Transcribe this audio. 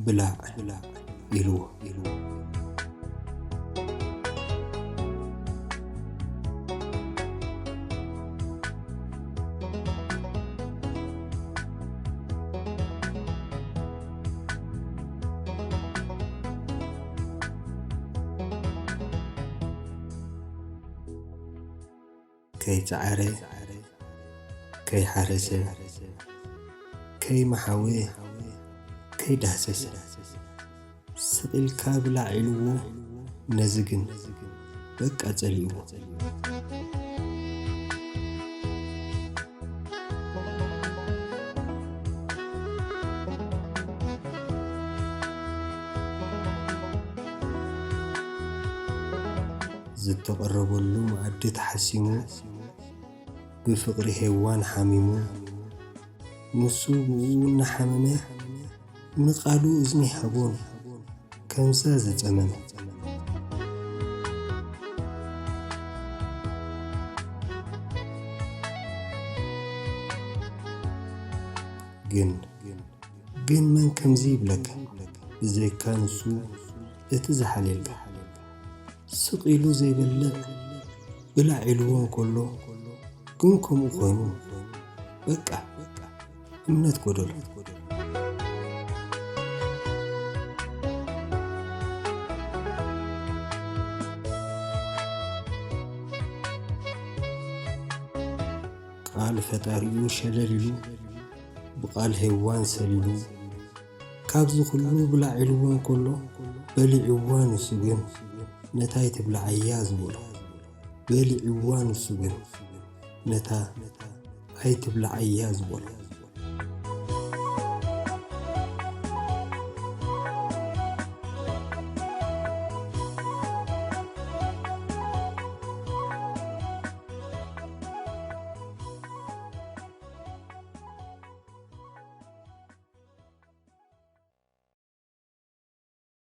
ብላዕ ኢልዎ። ከይጸዓረ፣ ከይሓረሰ፣ ከይመሓወ፣ ከይዳህሰሰ፣ ስቕ ኢልካ ብላዕ ኢልዎ። ነዚ ግን በቃ ጸሊእዎ። ዝተቐረበሉ መኣዲ ተሓሲሙ፣ ብፍቕሪ ሄዋን ሓሚሙ፣ ንሱ ብኡ እናሓመመ፣ ንቓሉ እዝኒ ሃቦን ከምዛ ዝጸመመ። ግን፣ ግን መን ከምዚ ይብለካ፣ ብዘይካ ንሱ እቲ ዝሓልየልካ። ስቕ ኢሉ ዘይበልዕ ብላዕ ኢልዎ እንከሎ፣ ግን ከምኡ ኮይኑ፣ በቃ፣ እምነት ጎደሎ። ቃል ፈጣሪኡ ሸለል ኢሉ፣ ብቓል ሄዋን ሰሊሉ፣ ካብዚ ኩሉ ብላዕ ኢልዎ እንከሎ፣ በሊዕዋ ንሱ ግን፣ ነታ ኣይትብላዓያ ዝበሎ። በሊዕዋ ንሱ ግን፣ ነታ ኣይትብላዓያ ዝበሎ።